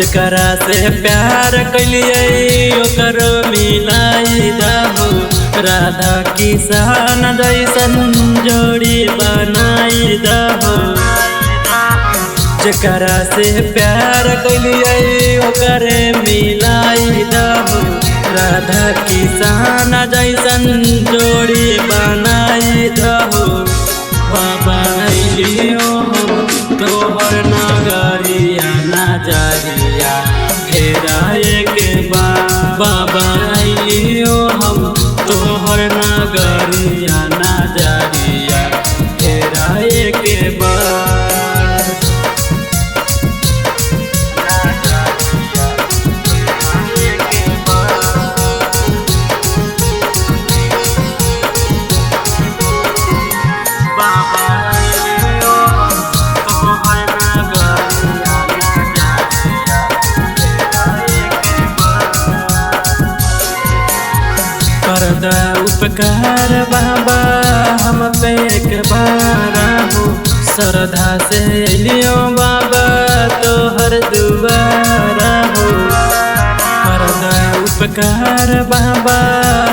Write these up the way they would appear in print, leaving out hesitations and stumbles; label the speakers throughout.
Speaker 1: जकरा से प्यार कैलिए ओकर मिलाई दहो। राधा किसान जैसन जोड़ी बनाई दहो। जकरा से प्यार कैलिए ओकर मिलाई दहो। राधा किसान जैसन जोड़ी बनाई दहो। बाबा अइलियो तोहर नगरिया नजरिया फेराए के बार। बाबा अइलियो हम तोहर नगरिया नजरिया फेराए के बार। बाबा अइलियो तोहर नगरिया नजरिया फेराए के बार। कर द उपकार बाबा हम पे एक बार हो। श्रद्धा से अइलियो बाबा तोहर दुआरा हो। कर द उपकार बाबा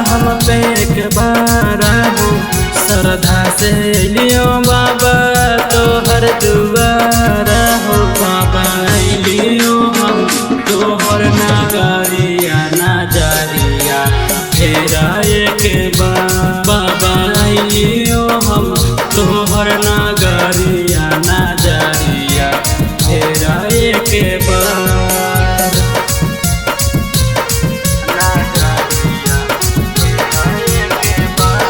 Speaker 1: हम पे एक बार हो। श्रद्धा से अइलियो बाबा तोहर दुआरा हो। बाबा अइलियो हम तोहर नगरिया नजरिया फेराए के बार। बाबा अइलियो हम तोहर नगरिया नजरिया फेराए के बार। नजरिया फेराए के बार।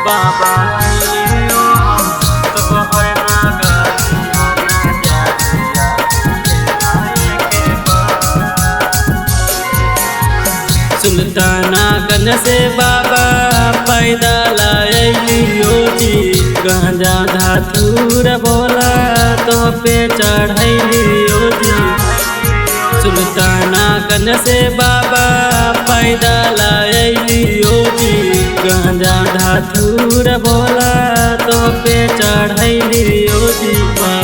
Speaker 1: बाबा अइलियो हम तोहर नगरिया नजरिया फेराए के बार। सुल्तानागंज से बाबा पैदल अइलियो जी। गांजा धातुर बोला तो पे चढ़ैलियो जी। सुल्तानागंज से बाबा पैदल अइलियो जी। गांजा धातुर बोला तो पे चढ़ैलियो जी। बाबा